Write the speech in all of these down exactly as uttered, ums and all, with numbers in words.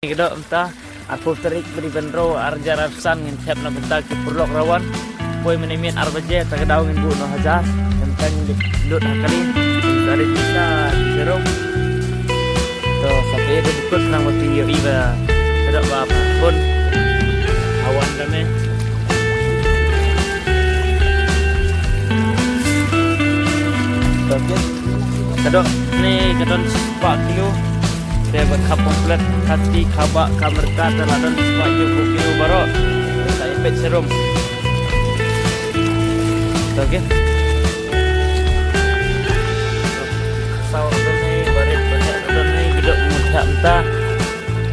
Ka dok mynta arphew tarik bri ban rau arjar arsan ngin thep na bynta ki pyrlok rawan. Poi mynne miet ar baje ta ka daw ngin buh no hajar. Mynta ngin lut ha kali ngin tarik pisa di jeruk. To sa pe ïa ka bukut nang ba phi ïohi ba ka dok ba pun awan kane. To kit ka dok ne ka don spah kilo. Te ba khap komplet khati khaba khamrka te la don spah hynñiew phew kilo baroh. Te sa ïa peit sharum. To kit. Saw don ne barit barit don ne gidok muda mynta.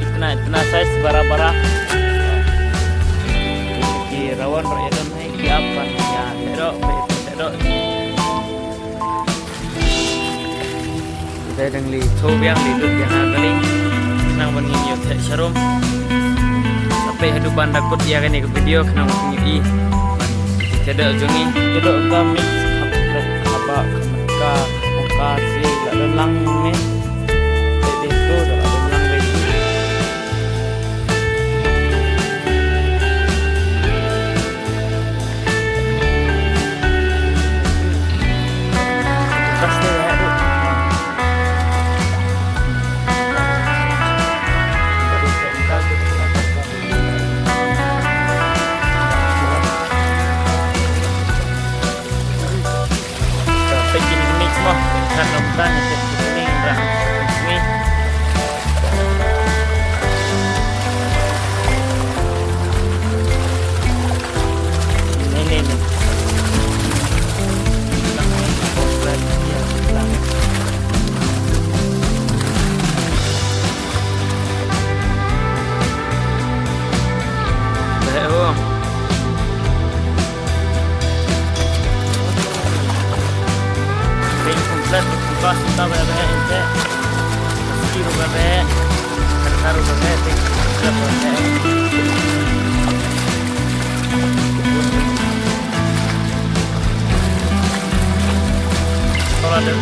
Itna itna size bara bara. Ki rawan ra ïa don ne ki ap ban ïa ïa dok ba ïa dok. Te dang li tho biang li lut biang ha kali. Nang ban ngin ïoh theh sharum. Sa peit haduh ban da kut ïa kane ka video khnang ban ngin ïohi. Te da jong ngi te da ka mix khap khap khaba khap ka ka si la da lang ne. Te ding tu da la da lang dei. Pink komplit, buka kita bebe inte. Meski bebe, kata bebe, pink komplit bebe. Kalau ada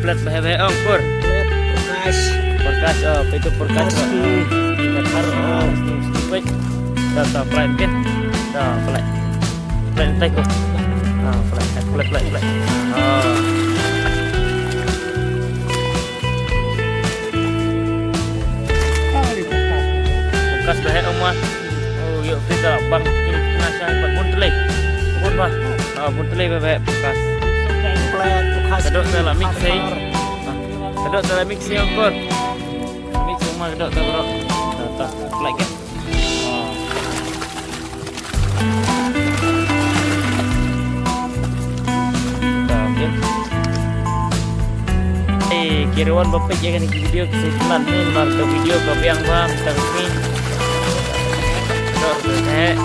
Komplit bah bah ong kur. Prakash. Prakash, oh, itu Prakash. Prakash. Oh, oh, wait. Dah, dah, play mungkin. Dah, play. Play, play, go. Ah, play, play, play, play. Ah. Kas bah eh, Omar. Oh, yuk kita bang. Ini kena saya buat bun telai. Bun bah. Ah, bun telai bah, bah, kas. Ka dok te la mix eh. Ka dok te la mix eh, Omar. Mix Omar ka dok te, bro. Dah, dah. Play kan. Ah. Ka, okay. Eh, ki ruan ba peit ïa kane ki video ki sngewtynnat ne, namar ka video ka biang bha mynta ka sngi. Dor dor eh.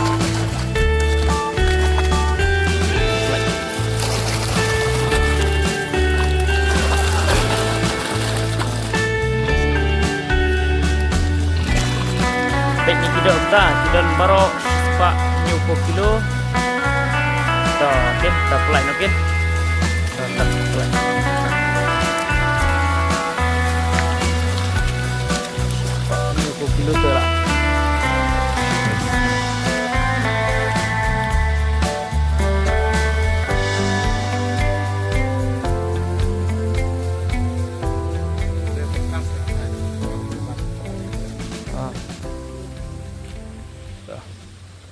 Peit ni ki dok ta, ki don baroh spah hynñiew phew kilo. Ta, kin, ta pynlait noh kin. Ta, ta pynlait. Spah hynñiew phew kilo te lah.